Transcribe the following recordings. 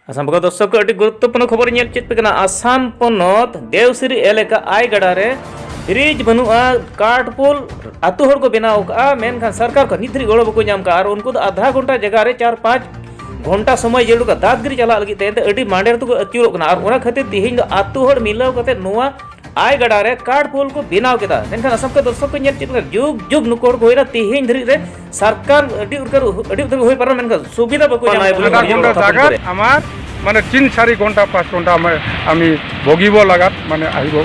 आसाम का दर्शक को अड़ी गुरुत्वपूर्ण खबर ñel चेत पे कना। आसाम पनत देवसिरी एलेका आय गाड़ा रे ब्रिज बनुआ काठ पुल आतु हर को बनाव का, मेनखान सरकार को नित गड़ो बको नाम का और उनको तो आधा घंटा जगह रे 4-5 घंटा समय जेड़ू का दादगिरी चला लगी ते अड़ी मांडेर तो अचुरोक कना और ओना खातिर तिहिन दो आतु हर मिलाव कते नोआ आय गाड़ा रे काठ पुल को बनाव केदा। मेनखान आसाम का दर्शक को ñel चेत पे जुग जुग नुकोर को होइरा तिहिन धरी रे सरकार अड़ी उरकर अड़ी उतर होय पारो मेनखान सुविधा बको नाम। আধা ঘণ্টা জাগাত আমাৰ মানে 3-4 ঘণ্টা 5 ঘণ্টা আমাৰ আমি ভুগিব লগাত মানে আহিব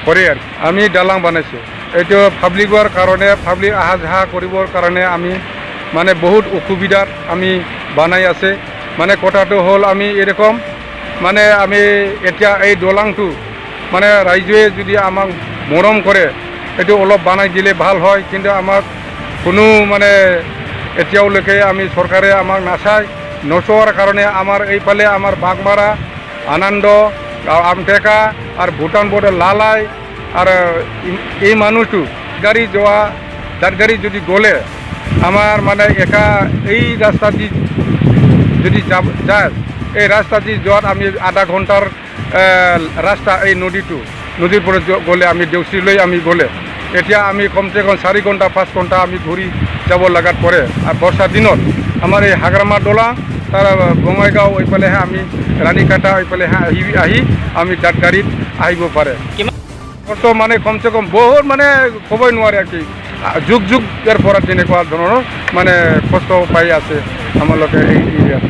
কৰে। আৰু আমি দালাং বনাইছোঁ, এইটো পাব্লিকৰ কাৰণে, পাব্লিক অহা যোৱা কৰিবৰ কাৰণে আমি মানে বহুত অসুবিধাত আমি বনাই আছে। মানে কথাটো হ'ল আমি এৰকম মানে আমি এতিয়া এই দলাংটো মানে ৰাইজে যদি আমাক মৰম কৰে, এইটো অলপ বনাই দিলে ভাল হয়। কিন্তু আমাক কোনো মানে এতিয়ালৈকে আমি চৰকাৰে আমাক নাচায়। নচোৱাৰ কাৰণে আমাৰ এইফালে আমাৰ বাঘমাৰা, আনন্দ, আমটেকা আৰু ভূটান বৰ্ডাৰ লালাই আৰু এই মানুহটো গাড়ী যোৱা দাঁত গাড়ী যদি গ'লে আমাৰ মানে একা এই ৰাস্তা দি যদি যাব যায়, এই ৰাস্তা দি যোৱাত আমি আধা ঘণ্টাৰ ৰাস্তা। এই নদীটো নদীৰ পৰা গ'লে আমি দেউচিলৈ আমি গ'লে এতিয়া আমি কমচে কম 4 ঘণ্টা 5 ঘণ্টা আমি ঘূৰি যাব লগাত পৰে। আৰু বৰ্ষা দিনত আমাৰ এই হাগ্ৰামা দলাং, তাৰ বঙাইগাঁও এইফালেহে আমি ৰাণীকাটা এইফালেহে আহি আহি আমি দাঁত গাড়ীত আহিব পাৰে। কষ্ট মানে কমচে কম বহুত মানে ক'বই নোৱাৰে আৰু কি, যুগ যুগৰ পৰা তেনেকুৱা ধৰণৰ মানে কষ্ট পাই আছে আমালোকে এই এৰিয়াত।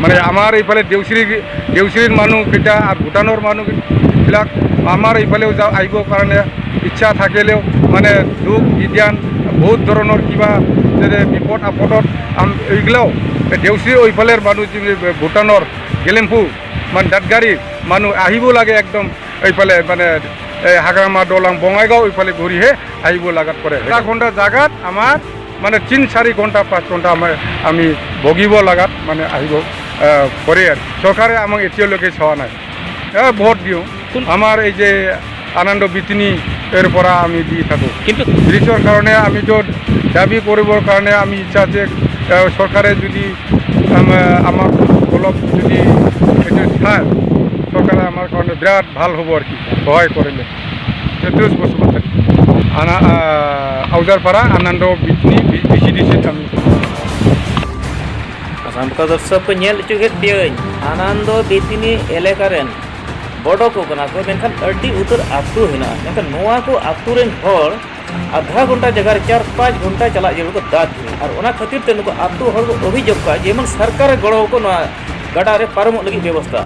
মানে আমাৰ এইফালে দেউচিৰি দেউচিৰিৰ মানুহকেইটা আৰু ভূটানৰ মানুহবিলাক আমাৰ এইফালেও যা আহিবৰ কাৰণে ইচ্ছা থাকিলেও মানে দুখ বিজ্ঞান বহুত ধৰণৰ কিবা যেনে বিপদ আপদত এইগিলাও দেউচিৰি এইফালেৰ মানুহ যি ভূটানৰ গেলেম্ফু মানে দাঁতগাড়ীৰ মানুহ আহিব লাগে একদম এইফালে মানে এই হাগ্ৰামা দলাং, বঙাইগাঁও এইফালে ঘূৰিহে আহিব লগাত পৰে। আধা ঘণ্টা জাগাত আমাৰ মানে 3-4 ঘণ্টা 5 ঘণ্টা আমাৰ আমি ভুগিব লগাত মানে আহিব পৰে। আৰু চৰকাৰে আমাক এতিয়ালৈকে চোৱা নাই। ভোট দিওঁ আমাৰ এই যে আনন্দ বিতিনীৰ পৰা আমি দি থাকোঁ। কিন্তু ব্ৰিজৰ কাৰণে আমিতো দাবী কৰিবৰ কাৰণে আমি ইচ্ছা যে চৰকাৰে যদি আমাক অলপ যদি এইটো চায়, চৰকাৰে আমাৰ কাৰণে বিৰাট ভাল হ'ব আৰু কি সহায় কৰিলে। সন্তোষ বসুমতাৰী, আনা আউজাৰপাৰা, আনন্দ বিতনি ভিচিডিচিত আমি। आसाम का दर्शक को ñel हचो केद पियኝ आनंद बेतिनी एलेका रेन बडो को कना को, मेनखान अड्डी उतर आतु हेना, मेनखान नोआ को आतु रेन हर आधा घंटा जगह रे 4-5 घंटा चला जरूर को दाद और ओना खातिर ते नुको आतु हर को अभियोग का जेमन सरकार गड़ो को नोआ गाडा रे पारमो लगी व्यवस्था।